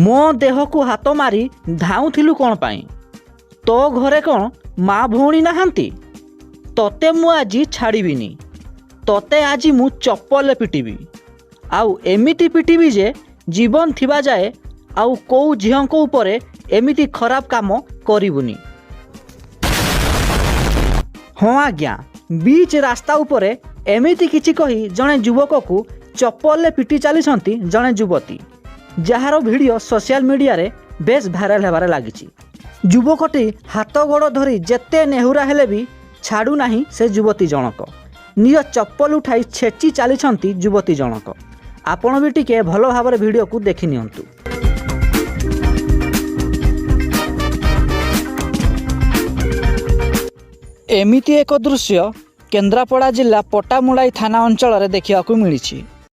ମୋ ଦେହକୁ ହାତ ମାରି ଧାଉଁଥିଲୁ କ'ଣ ପାଇଁ? ତୋ ଘରେ କ'ଣ ମା ଭଉଣୀ ନାହାନ୍ତି? ତତେ ମୁଁ ଆଜି ଛାଡ଼ିବିନି। ତତେ ଆଜି ମୁଁ ଚପଲରେ ପିଟିବି, ଆଉ ଏମିତି ପିଟିବି ଯେ ଜୀବନ ଥିବା ଯାଏ ଆଉ କେଉଁ ଝିଅଙ୍କ ଉପରେ ଏମିତି ଖରାପ କାମ କରିବୁନି। ହଁ ଆଜ୍ଞା, ବିଚ୍ ରାସ୍ତା ଉପରେ ଏମିତି କିଛି କହି ଜଣେ ଯୁବକକୁ ଚପଲରେ ପିଟି ଚାଲିଛନ୍ତି ଜଣେ ଯୁବତୀ, ଯାହାର ଭିଡ଼ିଓ ସୋସିଆଲ ମିଡ଼ିଆରେ ବେଶ୍ ଭାଇରାଲ ହେବାରେ ଲାଗିଛି। ଯୁବକଟି ହାତ ଗୋଡ଼ ଧରି ଯେତେ ନେହୁରା ହେଲେ ବି ଛାଡ଼ୁନାହିଁ ସେ ଯୁବତୀ ଜଣକ। ନିଜ ଚପଲ ଉଠାଇ ଛେଚି ଚାଲିଛନ୍ତି ଯୁବତୀ ଜଣକ। ଆପଣ ବି ଟିକେ ଭଲ ଭାବରେ ଭିଡ଼ିଓକୁ ଦେଖି ନିଅନ୍ତୁ। ଏମିତି ଏକ ଦୃଶ୍ୟ କେନ୍ଦ୍ରାପଡ଼ା ଜିଲ୍ଲା ପଟ୍ଟାମୁଣ୍ଡାଇ ଥାନା ଅଞ୍ଚଳରେ ଦେଖିବାକୁ ମିଳିଛି।